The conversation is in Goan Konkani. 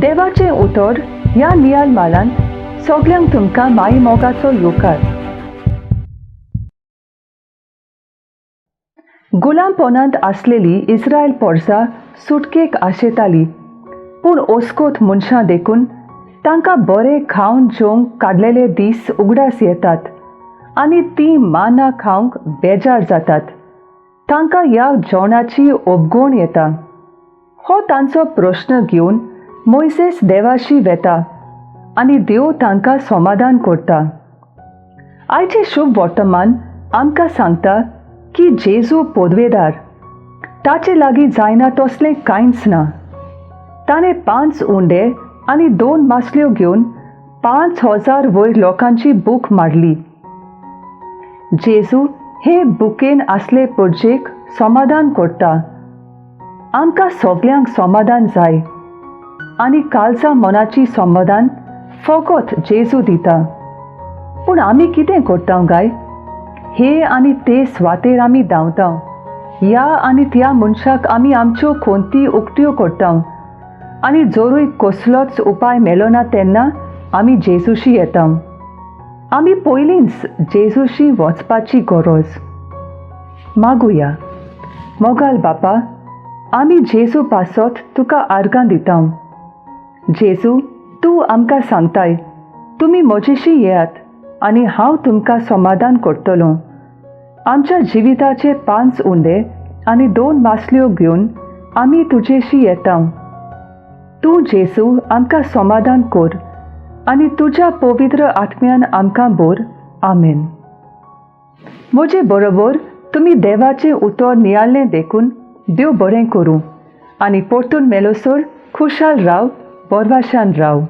देवाचें उतर ह्या नियाल मालांत सगल्यांक तुमकां माई मोगाचो येवकार. गुलामपणांत आसलेली इस्रायल पोरसा सुटकेक आशेताली, पूण ओस्कोत मनशां देखून तांकां बरें खावन जेवंक काडलेले दीस उगडास येतात आनी तीं माना खावंक बेजार जातात. तांकां ह्या जेवणाची अबगण येता. हो तांचो प्रश्न घेवन मोयसेस देवाशी वेता आनी देव तांकां समाधान करता. आयचें शुभ वर्तमान आमकां सांगता की जेजू पदवेदार, ताचे लागीं जायना तसलें कांयच ना. ताणें 5 उंडे आनी 2 मासल्यो घेवन 5000 वयर लोकांची भूक मारली. जेजू हे बुकेन आसले परजेक समाधान करता. आमकां सगल्यांक समाधान जाय आनी कालचा मनाची समाधान फकत जेजू दिता. पूण आमी कितें करता गाय? हे आनी ते स्वातेर आमी धांवता. ह्या आनी त्या मनशाक आमी आमच्यो खोंती उक्त्यो करता आनी जरूय कसलोच उपाय मेलो ना तेन्ना आमी जेजूशी येता. आमी पयलींच जेजूशी वचपाची गरज मागुया. मोगाल बापा, आमी जेजू पासत तुका आर्गां दिता. जेजू, तूं आमकां सांगताय, तुमी म्हजेशी येयात आनी हांव तुमकां समाधान करतलो. आमच्या जिविताचे 5 उंडे आनी 2 मासल्यो घेवन आमी तुजेशी येता. तूं जेजू आमकां समाधान कर आनी तुज्या पवित्र आत्म्यान आमकां भर. आमेन. म्हजे बरोबर तुमी देवाचें उतर नियाळ्ळें देखून देव बरें करूं आनी परतून मेलोसर खुशाल राव, बरवाशान राव.